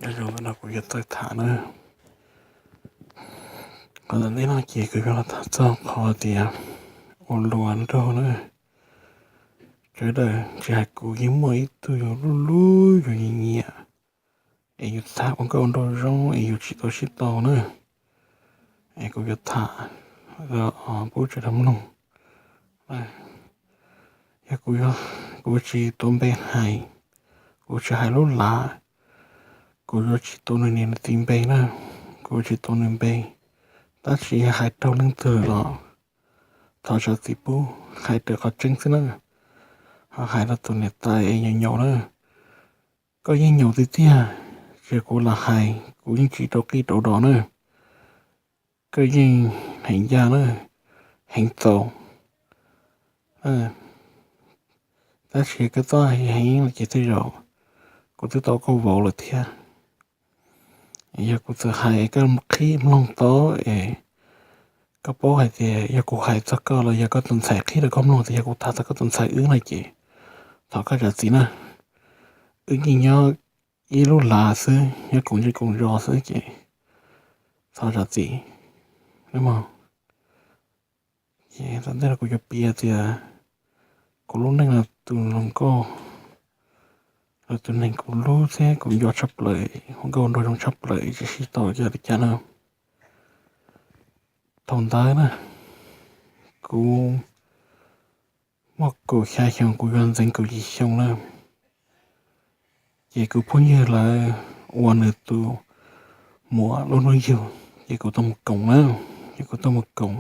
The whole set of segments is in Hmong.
Nyob zoo, ntawm no kuv yuav txawj tham na. Qhov ntawm no ces kuv yuav los tham txog qhov tias ua luag nraug na. Sawv daws tsis hais kuv yeej muaj ib tug yus hlub hlub yus nyiam nyiam, es yus tham ua nkauj nraug zoo es yus tsis tau sib tau na. Es kuv yuav tham pub tsav dag mloog. Yog kuv, kuv tsis tuav npe hais, kuv tsis hais lub lav, kuv yuav tsis tuav nws niam nws txiv npe na, kuv yuav tsis tuav nws npe. Tab sis hais raug leej twg los thov zam txim pub, hais raws qhov tseeb xwb na. Ho hais rau tus niam tais es nyaum nyaum na, koj yeej nyaum tiag tiag, tsis yog kuv lam hais, kuv yeej tsis rau qij rau dos na. Koj yeej heev ncaj na, heev txaus. Tab sis koj txhob heev heev los ces tej zaum kuv twb tau koj vauv lawm thiab. Yog kuv txawm hais koj qhib mloog tau es koj paub hais tias yog kuv hais txog koj los yog koj tus ntxhais qhib rau koj mloog tias yog kuv tham txog koj tus ntxhais wb no ces thov koj zam txim na. Wb yeej nyob ib lub lav xwb, nyob koom zej koom zos xwb ces thov zam txim. Ces tom ntej no kuv yuav piav tias kuv lub neej no tus hluas nkauj, tus neeg kuv hlub thiab kuv nco tshaj plaws, ua nkauj nraug zoo tshaj plaws tsis sib tau yog li cas no. Thaum ntawd na, kuv muaj kaum xya xyoo, kuv yuav ntxeev kaum yim xyoo na. Ces kuv phooj ywg lawv ua nws tus muam lub hnub yug, ces kuv tau mus koom na, ces kuv tau mus koom.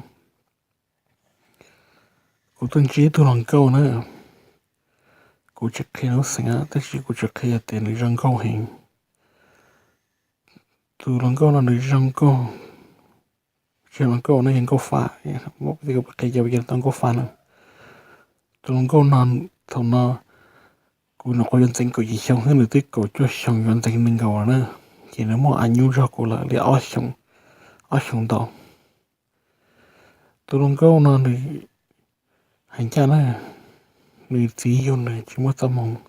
Kuv tuaj ntsib ib tug hluas nkauj na, kuv tsis qhia lub xeem tab sis kuv tsuas qhia tias nws zoo nkauj heev. Tus hluas nkauj no nws zoo nkauj, tsis hluas nkauj no yog nkauj faj, qhia yog tau nkauj faj na. Tus hluas nkauj no, thaum no kuv nyuam qhuav yuav ntxeev kaum yim xyoo xwb, nws twb kaum cuaj xyoo yuav ntxeev nees nkaum lawm na. Ces nws muaj a nyuj zog kuv lawm li ob xyoo ntau. Tus hluas nkauj no nws hais ncaj na, nws txiv yug nws tsis muaj txoj hmoo.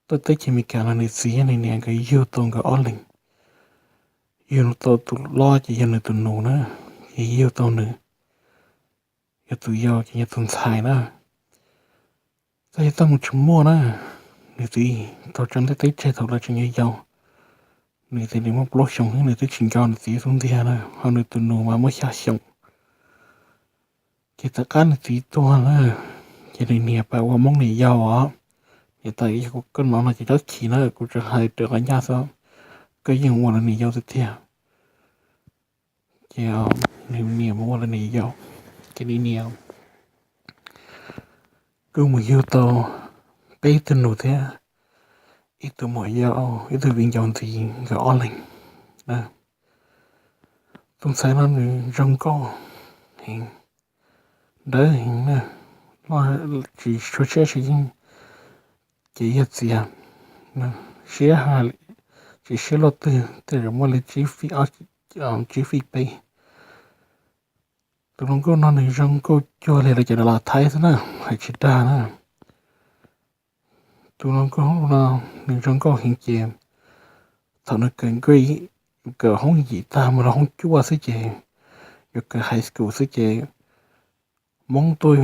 Tuaj teb chaws Amelikas no nws txiv thiab nws niam nkawd yug tau nkawd ob leeg. Yug tau tus hlob ces yog nws tus nus na, ces yug tau nws, yog tus yau ces yog tus ntxhais na. Tab sis txoj hmoo tsis muaj na, nws txiv tau tso ntiaj teb tseg thaum lawv tseem yau yau. Nws tias nws muaj plaub xyoo xwb nws twb tsis nco nws txiv xub ntiag na, ho nws tus nus mas muaj xya xyoo. Ces tom qab nws txiv tuag na, ces nws niam pab ua Hmoob niam yau os. Niam tais, yog koj hnov no ces txhob chim na, kuv tsuas hais raws qhov ncaj xwb, koj yeej ua lawv niam yau tiag tiag. Ces nws niam mus ua lawv niam yau, ces nws niam kuj mus yug tau peb tug nus thiab ib tug muam yau, ib tug viv ncaus ntxiv, nkawd ob leeg. Tus ntxhais no nws zoo nkauj heev, dawb heev na, tsis tshua siab si yeej, ces yog txias, siab, tsis siab luaj twg tej zaum muaj li tsib feet, tsib feet peb. Tus hluas nkauj no nws zoo nkauj cuag li lawv cov dav las Thaib xwb na, hais tsis dag na. Tus hluas nkauj no nws zoo nkauj heev ces thaum nws kawm nkauj, kawm hoob yim tag mus rau hoob cuaj xwb ces yuav kawm high school xwb ces Hmoob tuaj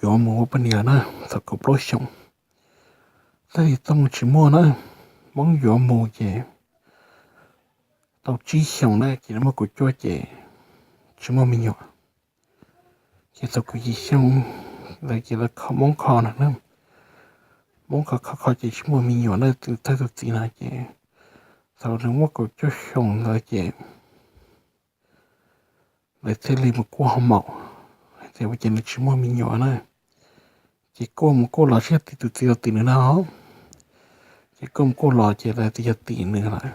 yuav mus ua poj niam na, thaum kaum plaub xyoos. Tab sis txoj hmoo tsis muaj na, Hmoob yuav mus ces tau tsib xyoos na, ces lawv muaj kaum cuaj ces tsis muaj me nyuam. Ces thaum kaum yim xyoo lawv ces lawv kho Hmoob kho no na, Hmoob kho kho kho ces tsis muaj me nyuam na, tus thawj tus txiv no ces thaum nws muaj kaum cuaj xyoos ntawd ces lawv thiaj li mus kuaj hoo maum, tias ua cas nws tsis muaj me nyuam na. Ces kuaj mus kuaj los sib tim tus txiv los tim nws na, ces kuaj mus kuaj los ces lawv tias yog tim nws lawm,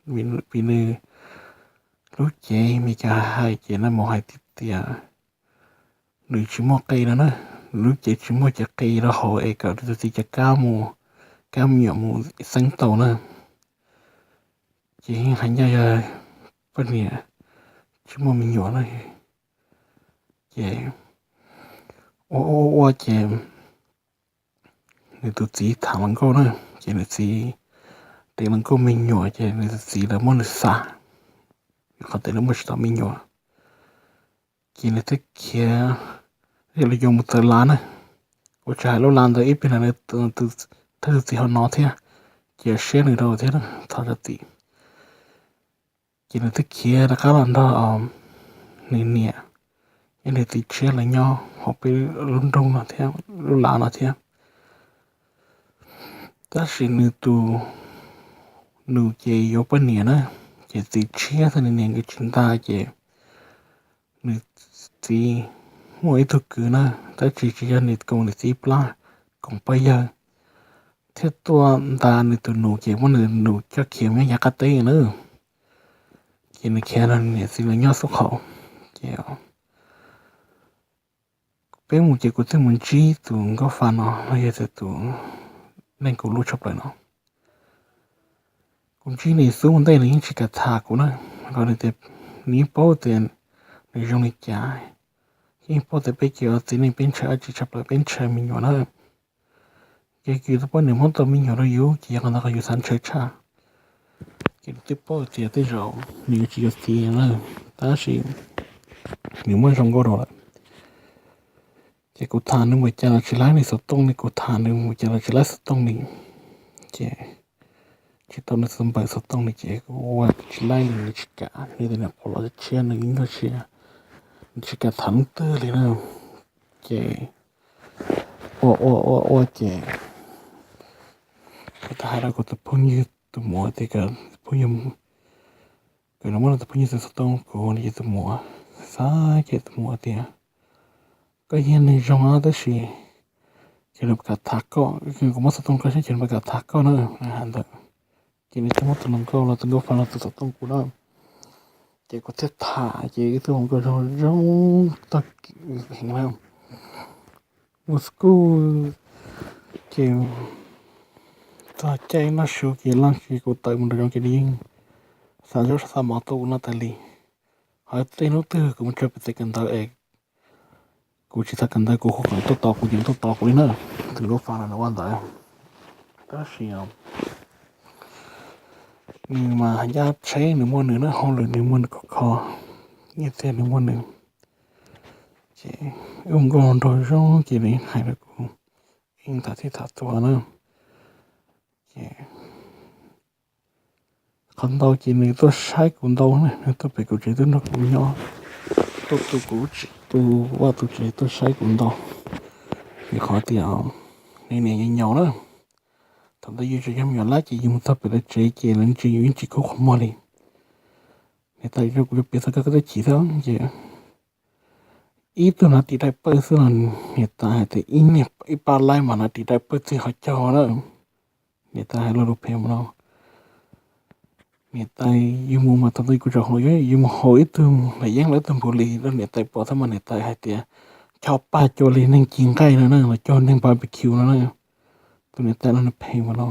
vim nws lub cev Meskas hais ces naj mus hais tias nws tsis muaj qe no na, nws lub cev tsis muaj cov qe rau hauv es kom nws tus txiv cov kab mus, kab me nyuam mus xeeb tau na. Ces yeej hais ncaj yog poj niam tsis muaj me nyuam na. Ces ua ua ua ces nws tus txiv tham hluas nkauj na, ces nws txiv tes los nkauj me nyuam ces nws tus txiv lawv muab nws xa, qhov tes lawv muaj tsis tau me nyuam. Ces nws thiaj khiav, thiaj li yuav mus txawv lav na. Kuv tsis hais lub lav ntawd ib pliag no thawj tus txiv ho no thiab, cia siab nws rau thiab thov zam txim. Ces nws thiaj khiav rov qab los nrog nws niam, nws txiv tshiab lawv nyob hauv peb lub nroog no thiab, lub lav no thiab. Tab sis nws tus nus ces yuav poj niam na, ces txiv tshiab thiab nws niam nkawd tsis nta ces nws txiv muaj ib tug kwv na, tab sis tsis yog nws koom nws txiv plab, koom pog yawg, thiaj tuaj nta nws tus nus ces muab nws nus coj khiav mus nyob yav qab teb na. Ces nws khiav nrog niam txiv lawv nyob xub qhaum. Ces peb mus ces kuv thiaj mus ntsib tus nkauj fa no los yog tias tus neeg kuv hlub tshaj plaws no. Kuv ntsib nws xub ua ntej nws yeej tsis kam tham kuv na, rau nws tias nws yeej paub tias nws zoo li cas, yeej paub tias peb ces ua txiv neej peb ntshaw dab tsi tshaj plaws, peb ntshaw me nyuam na. Ces yus tus poj niam muab tau me nyuam rau yus ces yog qhov ntawd qhov yus xav ntshaw tshaj. Ces nws twb paub tias tej zaum nws yuav tsis yuav txiv na, tab sis nws muab zoo nkauj rau lawm. Ces kuv tham nws mus cas los tsis laib nws xov tooj li, kuv tham nws mus cas los tsis laib xov tooj li. Ces tsis tau nws xov npawb xov tooj li ces kuv ua tsis laib li, nws tsis kam, nws tias nws qhuas los tshiab, nws yeej nyuaj siab, nws tsis kam tham leej twg li na. Ces ua ua ua ua ces kuv thiaj hais rau kuv tus phooj ywg tus muam tias kom phooj ywg, kom nws muab nws tus phooj ywg tus xov tooj kuv li ces tus muam, xav ces tus muam tias koj yog neeg zoo tab sis ces nws kam tham koj, kuv muab xov tooj koj saib ces nws kam tham koj na, hais ntawd. Ces nws thiaj muab tus hluas nkauj los, tus nkauj fa los tus xov tooj kuv na. Ces kuv thiaj tham ces ib tug hluas nkauj zoo zoo tag heev na, mus kuj ces txog caij noj su ces leej tsis kuv tawm mus nram zoov ces nws yeej xa zaub xa mov tuaj ua no tas li. Ho tej hnub twg kuv mus tso pem tej kawm ntawv es kuv tsis txhob kawm ntawv kuv hu kom tuaj tos kuv ces tuaj tos kuv li na. Tus nkauj fa no nws ua ntawd. Tab sis nws mas ncaj tsheb, nws muaj nws na, hauj lwm nws muaj nws khov kho, nyiaj txiag nws muaj nws. Ces wb mus nkauj nraug zoo ces nws hais rau kuv, yeej tham txij tham txhua na. Ces qhov ntau ces nws tuaj saib kuv ntau na, nws tuaj pem kuv tsev tuaj nrog kuv nyob, tuaj tu kuv tsev, tu vaj tu tsev tuaj saib kuv ntau. Vim qhov tias nws niam nyaum nyaum na, thaum ntawd yus tseem yog me nyuam lab ces yus mus txog pem lawv tsev ces lawv ntsia yus yeej tsis khuv qhov muag li. Niam tais rau kuv piav txog koj teb chim thiab ces ib tug hnav ris daim pawj xwb los niam tais hais tias ib niag ib pab laib mas hnav ris daim pawj txij ho caug na. Niam tais hais lo lus phem mus no. Niam tais, yus mus mas thaum ntawd kuv tseem hluas, yus mus haus ib tug lam yeeb los ib tug npum li rau niam tais pom thiab mas niam tais hais tias cog paj cua li neeg ci nqaij no na, los cog neeg barbecue no na. Tus niam tais no nws phem mus no.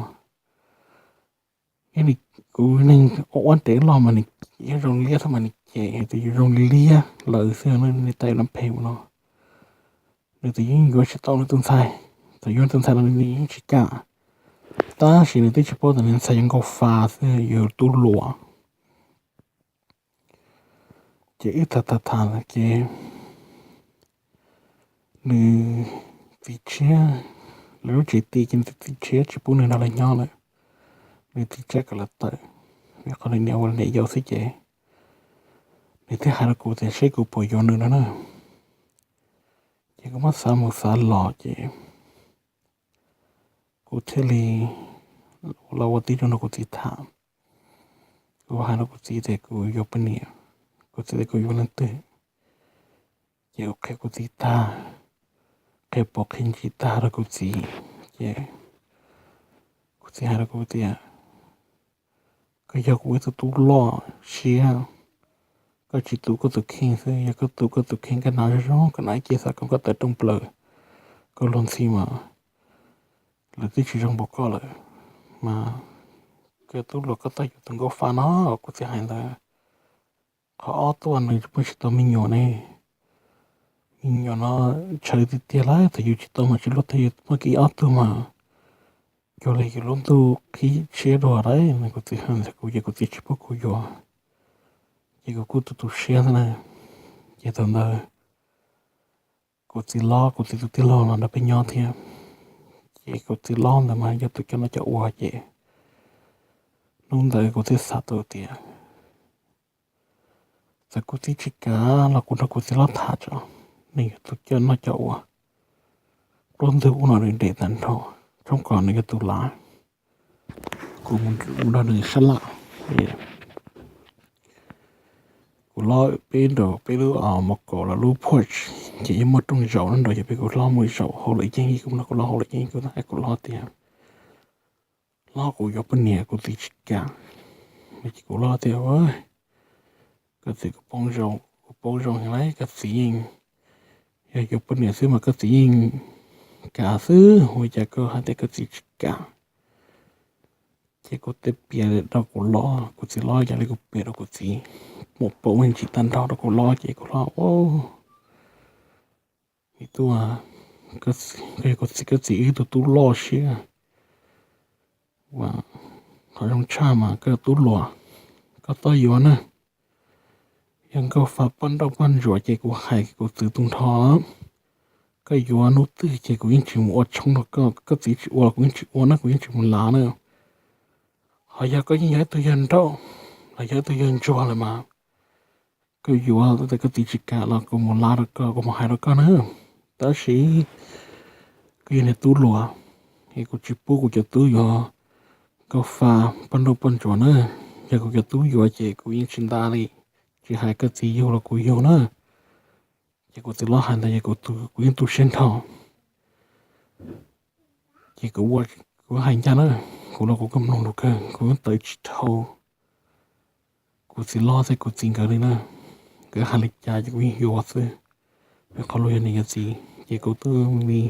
Kuv neeg ua ua ntev los mas nws zoo liab thiab mas nws cem hais tias yus zoo li liab lawm xwb, niam tais no phem mus no. Nws tus yeej yuav tsis tau nws tus ntxhais, thaum yuav tus ntxhais los nws yeej tsis kam. Tab sis nws twb tsis paub tias nws ntxhais yog nkauj fa xwb, yog tub hluas. Ces wb tham tham tham ces nws txiv tshiab, lawv lub tsev ti ces nws txiv tshiab tsis pub nws nrog lawv nyob lawm. Nws txiv tshiab kom lawv tawm, vim qhov nws niam ua niam yau xwb ces nws thiaj hais rau kuv tias seb kuv puas yuav nws no na. Ces kuv muab xav mus xav los ces kuv thiaj li los ua tib zoo nrog kuv txiv tham. Kuv hais rau kuv txiv tias kuv yuav poj niam, kuv txiv tias kuv yuav leej twg. Ces kuv qhia kuv txiv tag, qhia pom qhia ntsis tag rau kuv txiv, ces kuv txiv hais rau kuv tias koj yog kuv ib tug tub loj siab, koj tsis tu koj tus kheej xwb, yog koj tu koj tus kheej koj hnav zoo zoo, koj hnav ib ce xav kom koj tawv rooj plaws, koj luag ntxhi mas lawv twb tsis zoo npaum koj lawm. Mas koj tub hluas koj tau yuav tus nkauj fa no, kuv txiv hais ntawd. Qhov ob tuaj nws muaj tsis tau me nyuam ne, me nyuam no tshawv tiag tiag lawm, thaum yus tsis tau mas tsis luaj thaum yus muaj kiag ob tug mas cuag li yus lub ntuj qhib tshiab dua lawm, kuv txiv hais ntawd kuv ces kuv txiv tsis pub kuv yuav. Ces kuv kuj tu tu siab xwb na. Ces thaum ntawd kuv txiv hlob, kuv txiv tus tij laug los nrog peb nyob thiab. Ces kuv txiv hlob ntawd mas yog tus coj noj coj ua ces hnub ntawd kuv thiaj xav tau tias txawm kuv txiv tsis kam los kuv nrog kuv txiv hlob tham tso, nws yog tus coj noj coj ua, plaub ntug ub no nws nres tag nrho, tshoob kos nws yog tus lav. Kuv mus nrog nws sab laj. Kuv hlob peb nraum peb lub mos kaum los lub porch, ces yeej muaj rooj zaum na nraud, yog peb kuv hlob mus zaum hauv lawm yeej, kuv nrog kuv hlob hauv lawm yeej, kuv hais kuv hlob tias, hlob, kuv yuav poj niam kuv txiv tsis kam. Ces kuv hlob tias, koj txiv, kuv paub zoo heev lauj, koj txiv yeej, yog yuav poj niam xwb mas koj txiv yeej kam xwb, ua cas koj hais tias koj txiv tsis kam. Ces kuv thiaj piav rau kuv hlob, kuv txiv hlob yam li kuv piav rau kuv txiv, muaj paub me ntsis tag nrho rau kuv hlob, ces kuv hlob, me tub, koj yog kuv txiv, koj txiv wb tug tub loj siab, qhov zoo tshaj mas koj yog tub hluas, koj txhob yuav na. Yog nkauj fa poj nrauj poj ntsuam ces kuv hais kuv txwv tu nrho, koj yuav hnub twg ces kuv yeej tsis mus ua tshoob rau koj, koj txiv tsis ua los kuv yeej tsis ua na, kuv yeej tsis mus lav na. Ho yog koj yeej yog ib tug yawg nrauj los yog ib tug yawg ntsuag lawm mas koj yuav, koj txiv tsis kam los kuv mus lav rau koj, kuv mus hais rau koj na. Tab sis koj yog niag tub hluas, es kuv tsis pub kuv cov tub yuav nkauj fa poj nrauj poj ntsuam na. Yog kuv cov tub yuav ces kuv yeej tsis nta li, tsis hais koj txiv yug los kuv yug na. Ces kuv txiv hlob hais ntawd ces kuv yeej tu siab nrho. Ces kuv hais ncaj na, kuv los kuv koj mloog lus kawg, kuv yeej tawv tsis dhau kuv txiv hlob thiab kuv txiv nkawd li na. Nkawd hais li cas ces kuv yeej yuav xwb, rau qhov luag yog niam yog txiv. Ces kuv twb li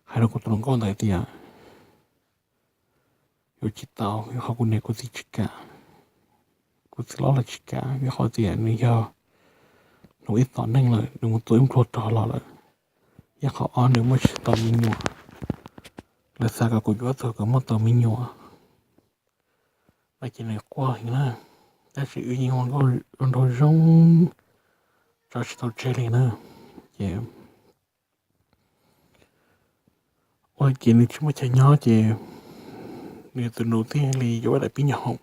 hais rau kuv tus hluas nkauj ntawd tias yuav tsis tau, rau qhov kuv niam kuv txiv tsis kam, kuv txiv hlob los tsis kam, rau qhov tias nws yog, nws ib tom neej lawm, nws mus tua ib npluag rog los lawm. Yog qhov ob nws muaj tsis tau me nyuam, lawv xav kom kuv yuav txog kom muaj tau me nyuam no ces nws quaj heev na. Tab sis wb yeej ua nraug zoo, tso tsis tau tseg li na. Ces ua ces nws tsis muaj chaw nyob ces nws tus nus thiaj li yuav daim pib nyuag hoom,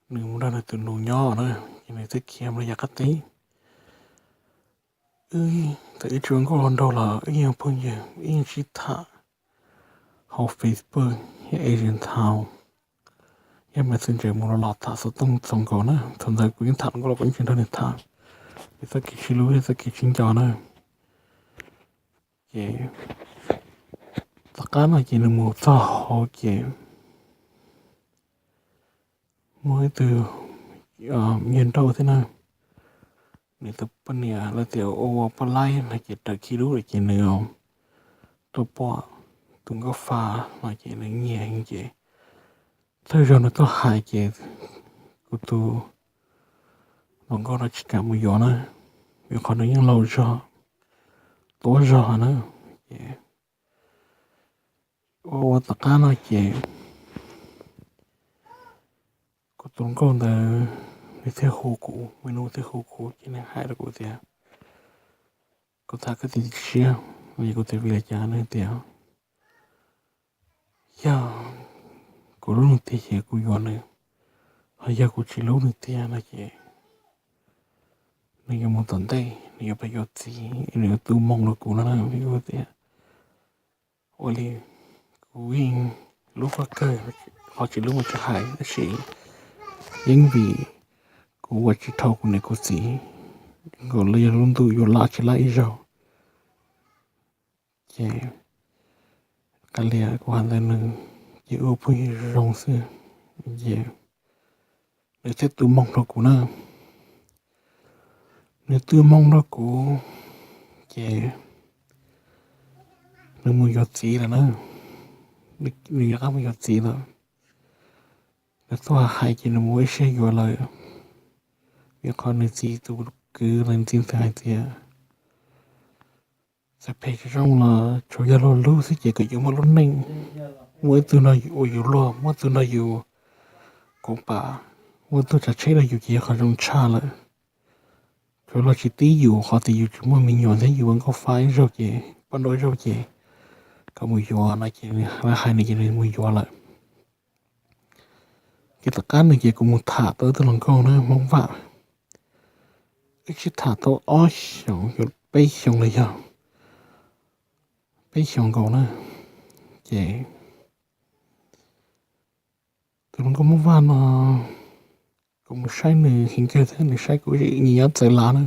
nws mus nrog nws tus nus nyob na. Ces nws thiaj khiav mus rau yav qab teb. Wb txawm wb tsis ua nkauj ua nraug los wb yeej phooj ywg, wb yeej sib tham hauv Facebook, yog Asian Town, yog Messenger mus los los tham xov tooj txaus nkaus na. Thaum ntawd kuv yeej tham hluas nkauj los kuv yeej tsis nrog nws tham, nws txoj kev sib hlub thiab txoj kev sib nco na. Ces tom qab no ces nws mus txog hauv ces muaj ib tug yawg nrauj thiab na, nws tus poj niam lawv tias ua ua poj laib no ces raws khib lub lawm ces nws tuaj pom tus nkauj fa no ces nws nyiam ces thawj zaug nws tuaj hais ces kuv tus hluas nkauj no tsis kam mus yuav na, vim qhov nws yeej laus zog, tuav zog na. Ces ua ua tom qab no ces kuv tus hluas nkauj ntawd nws thiaj hu kuv, me nus thiaj hu kuv ces nws hais rau kuv tias, kuv tham koj txiv tsis siab, es kuv txiv vim li cas, nws tias yog kuv hlub nws tiag ces kuv yuav nws, ho yog kuv tsis hlub nws tiag no ces nws yuav mus tom ntej, nws yuav pab yuav txiv, nws yuav tu moo rau kuv no na. Kuv tias ua li, kuv yeej hlub koj kawg, qhov tsis hlub mas tsis hais, tab sis yeej vim kuv ua tsis dhau kuv niam kuv txiv, nkaus li yog lub ntuj yuav laj tsis laj ib zaug. Ces qab lias kuv hais ntawd nws ces ua phooj ywg zoo xwb, ces nws thiaj tu moo rau kuv na. Nws tu moo rau kuv ces nws mus yuav txiv lawm na. Nws yuav qab mus yuav txiv lawm. Nws tuaj hais ces nws mus ib siab yuav lawm, vim qhov nws txiv tus kwv los nws txiv ntxawm hais tias txawm phem tsis zoo los tsuas yog luag hlub xwb ces kom yuav muaj lub neej. Muaj ib tug no ua yus luag, muaj ib tug no yus koom pam, muaj ib tug tsav tsheb rau yus ces yog qhov zoo tshaj lawm. Tsuas los tsis tib yus qhov tias yus tsis muaj me nyuam thiab yus ua nkauj fa ib zaug ces poj nrauj ib zaug ces kom mus yuav no ces lawv hais nws ces nws mus yuav lawm. Ces tom qab no ces kuv mus tham tau ib tug hluas nkauj na Hmoob Vaj, wb sib tham tau ob xyoos, peb xyoos los yog peb xyoos nkaus na. Ces tus hluas nkauj Hmoob Vaj no kuv mus saib nws heev kawg thiab nws saib kuv nyiam nyob txawv lav na.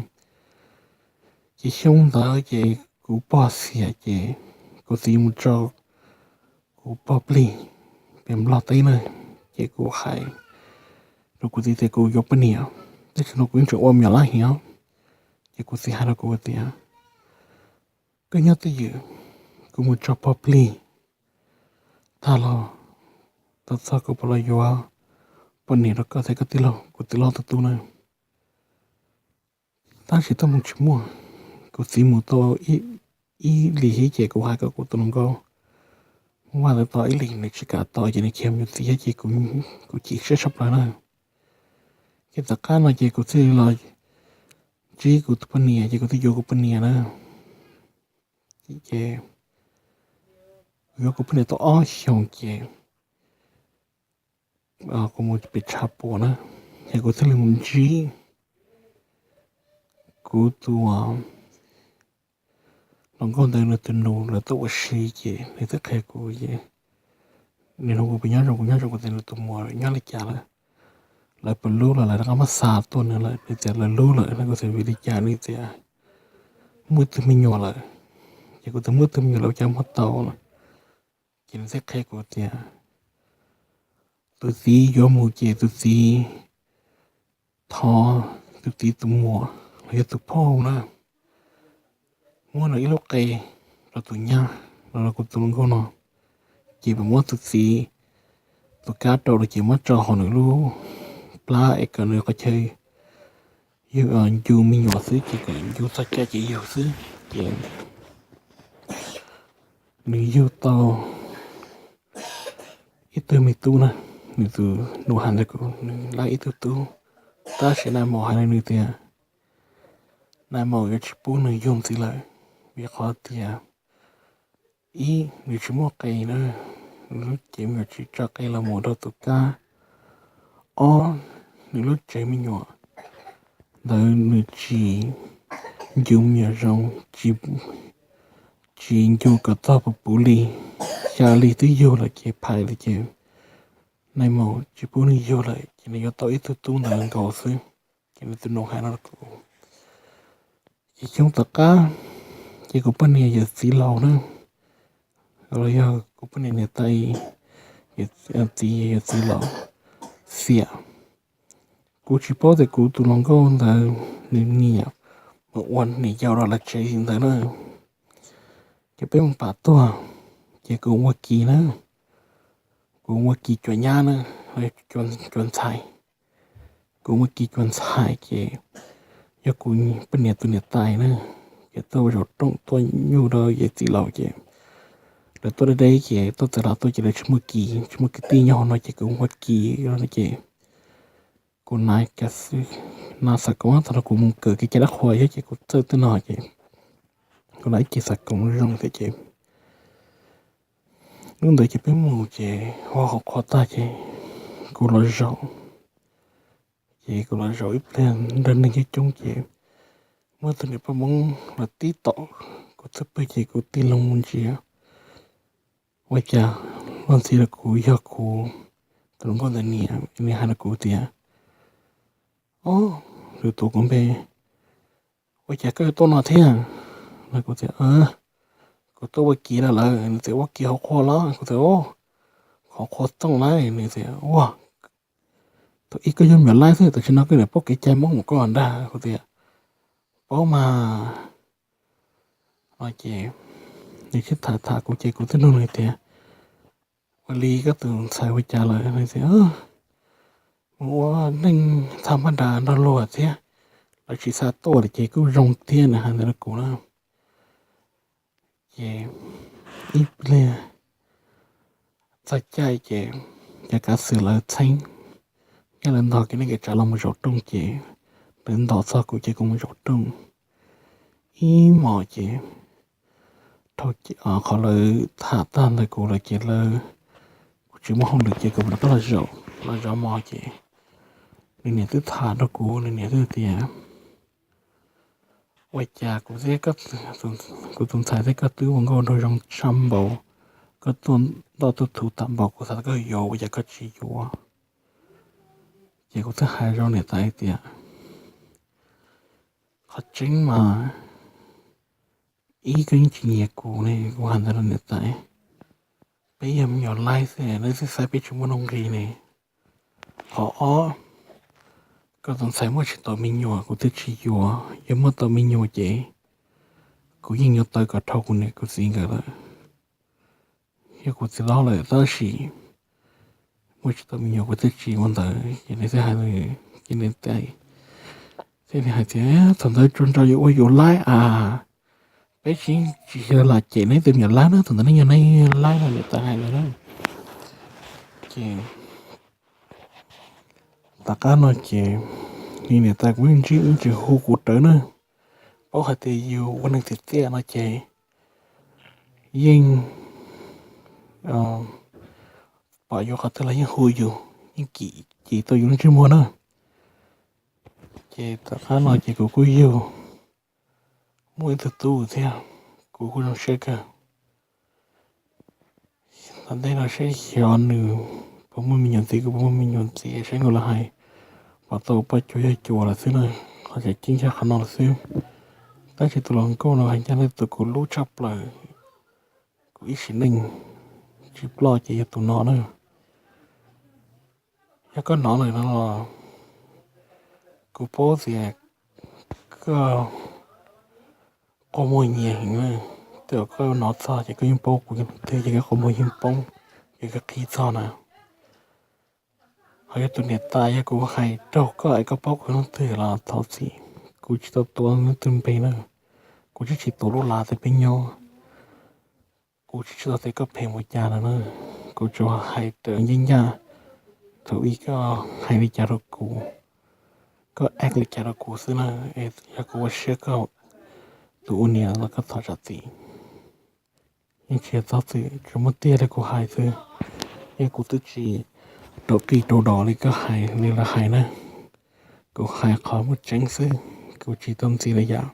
Ces xyoo ntawd ces kuv pog xiam ces kuv txiv mus tso kuv pog plig pem Nplog teb na. Ces kuv hais rau kuv txiv tias kuv yuav poj niam, tab sis no kuv yeej tseem ua me nyuam lab heev os. Ces kuv txiv hais rau kuv tias koj nyob twj ywm, kuv mus tso pog plig tag los tau txog kuv puas los yuav poj niam rau koj thiab koj tij laug, kuv tij laug tus tub na. Tab sis tuaj mus tsis muaj, kuv txiv mus tau ib hlis thiab ces kuv hais kom kuv tus hluas nkauj Hmoob Vaj ntawd tos ib hlis nws tsis kam tos ces nws khiav mus yuav txiv thiab ces kuv chim siab tshaj plaws na. Ces tom qab no ces kuv thiaj li los ntsib kuv tus poj niam ces kuv thiaj yuav kuv poj niam na. Ces kuv yuav kuv poj niam tau ob xyoos ces kuv mus pem tshav puam na, ces kuv thiaj li mus ntsib kuv tus hluas nkauj ntawd nws tus nus, lawv tuaj ua si ces nws thiaj qhia kuv, nws nug kuv puas nyob zoo, kuv nyob zoo, kuv tias nws tus muam nyob li cas lawm, lawv puas hlub los lawv rov qab muab xa tuaj nws lawm, nws tias lawv hlub lawm no. Kuv tias vim li cas, nws tias muaj ib tug me nyuam lawm. Ces kuv tias muaj ib tug me nyuam lawm ua cas muab tau no. Ces nws thiaj qhia kuv tias tus txiv yuav mus ces tus txiv thov tus txiv tus muam los yog tus phauj na, muab nws ib lub qe rau tus nyab los rau kuv tus hluas nkauj no, ces puas muab tus txiv tus kab rau lawm ces muab tso hauv nws lub plab es kom nws qhov chaw yug ncu me nyuam xwb, ces kom ncu txog caj ces yug xwb. Ces nws yug tau ib tug me tub na, nws tus nus hais ntawd kuv, nws lab ib tug tub, tab sis nais maum hais rau nws tias nais maum yuav tsis pub nws yug ntxiv lawm, vim qhov tias ib, nws tsis muaj qe na, nws lub cev me nyuam tsis tso qe los mus rau tus kab, ob, nws lub tsev me nyuam ntawd nws tsis ncu me nyuam zoo, tsis ncu kom txog puv puv li, xya li twb yug lawm ces phais li ces nais maum tsis pub nws yug lawm ces nws yuav tau ib tug tub ntawd nkaus xwb. Ces nws tus nus hais no rau kuv. Ces xyoo tom qab ces kuv poj niam yawm txiv laus na, los yog kuv poj niam niam tais txiv, yawm txiv laus xiam. Kuv tsis paub tias kuv tus hluas nkauj ntawd nws niam mus ua niam yau rau lawv tsev ntawd na. Ces peb mus pam tuag, ces kuv ua kis na, kuv ua kis cuas nyab na, cuas ntxhais. Kuv ua kis cuas ntxhais ces yog kuv poj niam tus niam tais na, ces tuaj ua zaum rooj tuaj nyuj rau yawm txiv laus ces lawv tuaj deb deb ces tuaj txawv los tuaj ces lawv tsis muaj kis, tsis muaj kwv tij nyob hauv no ces kuv ua kis no ces kuv hnav xwb, hnav xav koom thaum no kuv mus kawm kev cai dab qhuas thiab ces kuv txawj tej no ces kuv hnav ib ce xav koom zoo thiab ces lub ntawd ces peb mus ces ua hauv qhua tag ces kuv los zaum, ces kuv los zaum ib pliag nrog neeg coob coob ces muaj tus niam poj Hmoob los tib tom kuv txoj pwg ces kuv tig loo mus ntsia, ua cas luag ntxhi rau kuv yog kuv tus hluas nkauj ntawd niam, nws hais rau kuv tias, o, lwm tus kuv npe, ua cas koj yuav tuaj no thiab? No kuv tias, kuv tuaj ua kis lawm. Nws tias ua kis hauv qhua los? Kuv tias, hauv qhua tooj lawm. Nws tias, ua, thaum ub koj yog me nyuam laib xwb, tam sim no koj niam paub kev cai Hmoob mus koj ntag. Kuv tias, paub mas. No ces nws thiaj tham tham kuv ces kuv thiaj nug nws tias, ua li koj tus ntxhais ua cas lawm? Nws tias, mus ua neej txaj mab das nrog luag thiab, lawv tsis xa tuaj lawm ces kuj zoo thiab, nws hais ntawd rau kuv na. Ces ib pliag Txog caij ces cov kav xwm lawv txheeb, nyob lawv ntog kev neej kev tsav los mus zaum rooj ces lawv ntos txog kuv ces kuv mus zaum rooj ib hmos ces qhov lawv tham tag ntawm kuv lawm ces lawv, kuv tsis muaj hauj lwm ces kuv rov qab los zaum, los zaum hmo ces nws niam twb tham rau kuv, nws niam twb tias, ua cas kuv, kuv tus ntxhais thiab koj twb ua nkauj ua nraug zoo tshaj npaum, koj tuaj ntoj tuaj thuv tag npaum kuv xav koj yuav ua cas koj tsis yuav. Ces kuv thiaj hais rau niam tais tias, qhov tseeb mas ib, koj yeej tsis nyiam kuv ne, kuv hais ntawd rau niam tais. Peb yog me nyuam laib xwb, nej twb xav peb tsis muaj nuj nqis ne. Qhov ob, koj tus ntxhais muaj tsis tau me nyuam kuv thiaj tsis yuav, yog muaj tau me nyuam ces kuv yeej yuav tawv kom dhau kuv niam kuv txiv nkawd lawm. Yog kuv txiv hlob lawm tab sis muaj tsis tau me nyuam kuv thiaj tsis ua ntawd. Ces nws thiaj hais, ces nws thiaj li hais tias, thaum ntawd tsuas nrog yus ua yus laib as, peb tsis, tsis yog lam cem neb tus me nyuam laib na, thaum ntawd neb yog neb laib no, niam tais hais ntawd na. Ces tom qab no ces niam tais kuv yeej ntsib, yeej tsis hu kuv rawv na, paub hais tias yus ua neeg tiag tiag no ces yeej pom yus qhov twg los yeej hu yus, yeej kim, kim tau yus lub ntsej muag na. Ces tom qab no ces kuv kuj yug muaj ib tug tub thiab, kuv kuj zoo siab kawg. Tom ntej no saib xyov nws puas muaj me nyuam ntxiv, kuv puas muaj me nyuam ntxiv, saib nkawd los hais puas tau poj cuag yog cuas lawm xwb na. Qhov tseem ceeb yog qhov no lawm xwb. Tab sis tus hluas nkauj no hais ncaj ne, tus kuv hlub tshaj plaws kuv ib sim neej tsis ploj ces yog tus no na. Yog koj hnov lawm no los kuv paub tias koj quaj muag nyias heev na. Tej zaum koj hnov txog ces koj yeej paub kuv yog leej twg, ces koj quaj muag yeej poob, ces koj qhib txog na. Ho yog tus niam tais, yog kuv hais raug koj es koj paub kuv yog leej twg los thov txim, kuv tsis tau tuav leej twg npe na. Kuv twb tsis tuav lub lav tias peb nyob, kuv twb tsis tau tias koj phem mus cas no na. Kuv tsuas hais raws ncaj ncaj thaum ub koj hais li cas rau kuv, koj act li cas rau kuv xwb na. Yog kuv ua siab koj tus ua niam los koj thov zam txim. Yeej tsis yog txhob txwm, tsuas muab tiag li kuv hais xwb. Yeej kuv twb tsis rau qij rau dos li koj hais li lawv hais na. Kuv hais qhov muaj tseeb xwb, kuv tsis tau ntxiv li yam.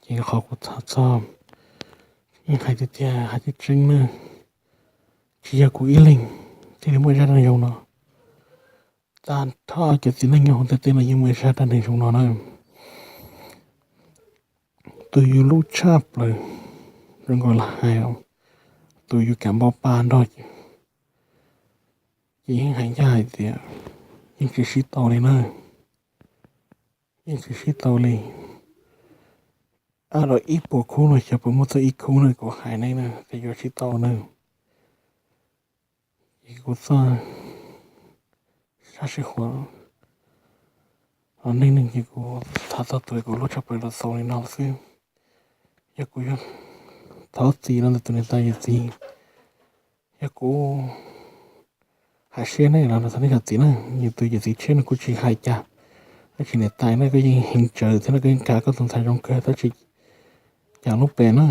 Ces qhov kuv tham txog, yeej hais tiag tiag hais tseeb tseeb na, tsis yog kuv ib leeg thiaj li muaj zaj dab neeg zoo no. Tag nrho cov txiv neej nyob hauv ntiaj teb no yeej muaj zaj dab neeg zoo no na. Tus yus hlub tshaj plaws, zoo nkaus li hais, tus yus kam npau pa nrog, ces yeej hais ncaj hais tias yeej tsis sib tau li na. Yeej tsis sib tau li. Ab, rau ib puas khub no xyov puas muaj txog ib khub na, kuv hais nej na, ces yuav sib tau na. Ces kuv txoj sab sib huam los neej neeg ces kuv tham txog tus kuv hlub tshaj plaws los xaus li no xwb. Yog kuv yuav thov txim los ntawm tus niam tais yawm txiv, yog kuv hais siab ne los ntawm nej zam txim na. Yus tus yawm txiv tshiab no kuv tsis hais cas, tab sis niam tais na koj yeej heev tsawv thiab no, koj yeej kav koj tus ntxhais zoo kawg, tab sis cas lub pem na,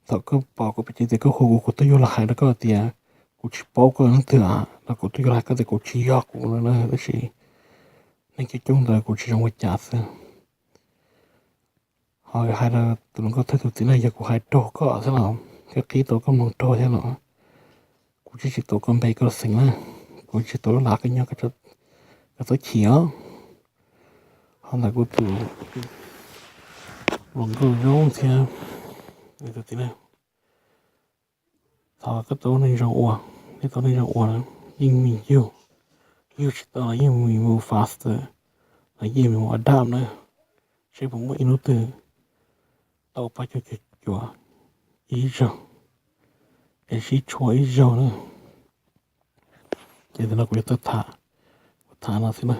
thaum koj pom kuv pem ces tias koj hu kuv, kuv twb yuav los hais rau koj tias kuv tsis paub koj leej twg a, los kuv twb yuav los hais koj tias kuv tsis yog kuv no na, tab sis neeg coob coob ntawd kuv tsis zoo ua cas xwb. Ho hais rau tus hluas nkauj thawj tus txiv na, yog kuv hais raug koj thiab los koj qhib tau koj mloog raug thiab los, kuv tsis, tsis tuav koj npe koj xeem na, kuv tsis tuav lub lav koj nyob, koj txhob chim os. Ho ntawm kuv tus hluas nkauj zoo thiab tus txiv na, thov koj tau neej zoo ua, nej tau neej zoo ua, yeej meem yug, yug tsis tau los yeej meem move faster, los yeej meem mus adapt na, seb puas muaj ib hnub twg tau pab cuag cuag cuag ib zaug, es sib tshuam ib zaug na. Ces tam no kuv yuav tau tham, kuv tham no xwb na.